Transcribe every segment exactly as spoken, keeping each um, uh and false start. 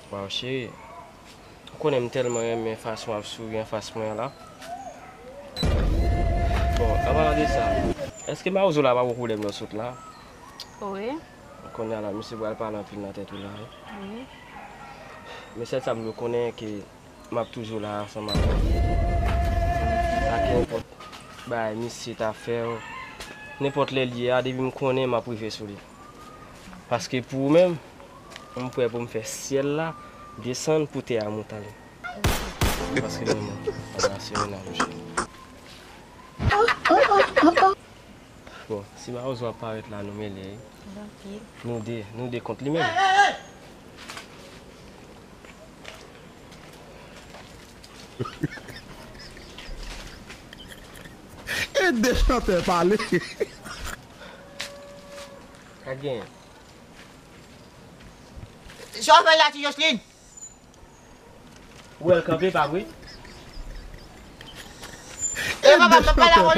Waw, cheri. Ou konnen m tèlman renmen fason w ap souri anfas mwen an la. Bon, anpalan de sa, èske Mawozo la pa gwo pwoblèm lè w sot la? Wi. Kounye a la, misye pral pale anpil nan tèt ou la, wi. Wi. Men sèl sa m dwe konnen ke m ap toujou la ansanm avè w. Sa ke nenpòt bagay misye ta fè w, nenpòt lè l ye a, depi m konnen m ap rive sou li. Paske pou ou menm, m prè pou m fè syèl la desann pou tè a monte ale. Paske nou menm, anba se mennaj ou cheri. Bon, si Mawozo ap parèt la, nou mele, wi. Tranquille. Nou de, nou de kont li menm. E de chantè pale. Ka genyen. Sa w fè la, ti Jocelyn? Ou wè l kanpe, pa vre? E papa, m ap pale avè w.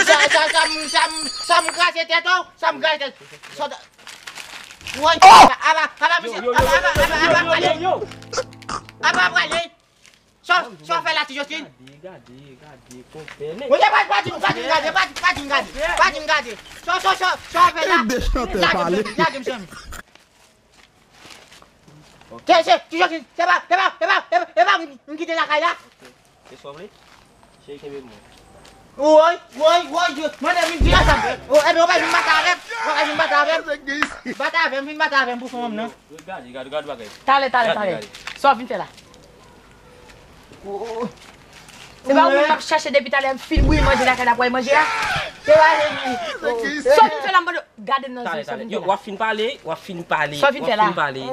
Sa, sa, sa, m, sa, m, sa m kraze tèt ou, sa m kraze tèt. Sa, woy, aba, aba, aba, misye, aba, aba, aba, aba, prale. Aba, prale. Sa, sa w fè la, ti Jocelyn? Gade, gade, gade, konpè. Ou te pa, pa di, pa di m gade, pa di, pa di m gade, pa di m gade. Sa, sa, sa, sa w fè la? Lage m, lage m, lage m. Se, se, ti Jocelyn, se pa, se pa, se pa, se pa, se pa, m, m kite lakay la. Ok. Se sa w vle? Cheri, kenbe m. Woy, woy, woy, mande vin di ansanm. O, ebyen, ou pa vin bat avè m, ou pa vin bat avè m. Bat avè m, vin bat avè m pou fanm nan. Gade, gade, gade bagay. Talè, talè, talè. Sa w vin fè la? Se pa ou menm m ap chache depi talè, m fin bouyi manje lakay la pou al manje a. Se pa vre. Sa w vin fè la, m mande w, gade m nan zye, sa w vin fè la? W ap fin pale, w ap fin pale, w ap fin pale. M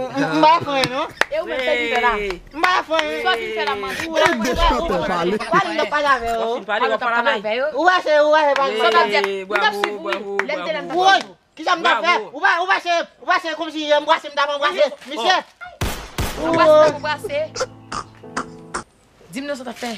pa fè anyen, non. E ou menm, sa w vin fè la? M pa fè anyen. Sa w vin fè la, manti? Ou pa vin pale, w ap pale avè yo. W ap fin pale, w ap pale avè yo. Ou pa se, ou pa se pale. Sa w t ap di? M t ap swiv ou, wi. Lè m te la, m t ap swiv ou. Kisa m t ap fè? Ou pa, ou pa se, ou pa se kòmsi anbrase m t ap anbrase misye. Anbrase m t ap anbrase. Di m non sa w t ap fè.